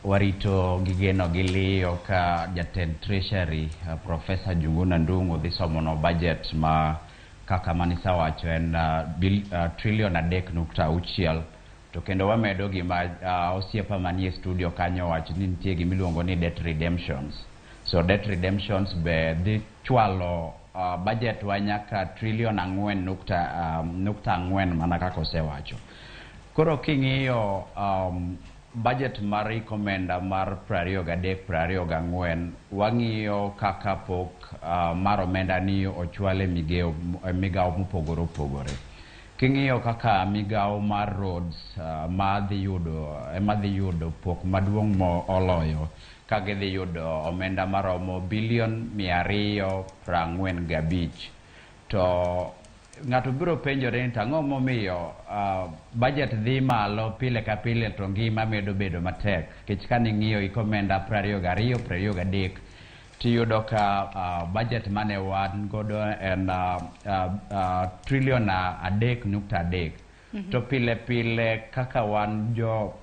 Warito gi geno gi liyo ka jatend Treasury, Professor Njuguna Ndung'u dhi somono budget ma kaka manisewacho en trillion 3.6. To kendo wamedo gima osiepa manie studio kanyo wacho ni nitie gimiluongo ni debt redemptions. So debt redemptions be dhi chwalo budget wa nyaka trillion 4.4 mana kaka osewacho. Koro king'iyo budget mar hik omenda mar 23 24, wang'iyo kaka pok mar omenda ni ochwal e migeo, e migawo mopogore opogore. King'iyo kaka migawo mar roads ma dhi yudo, ema dhi yudo pok maduong' moloyo, ka gidhi yudo omenda maromo bilion 245. To ng'ato biro penjore ni to ang'o momiyo budget dhi malo pile ka pile to ngima medo bedo matek? Nikech ka ning'iyo hik omenda 22 23, tiyudo ka budget mane wan godo en trillion 3.3. To pile pile kaka wan jo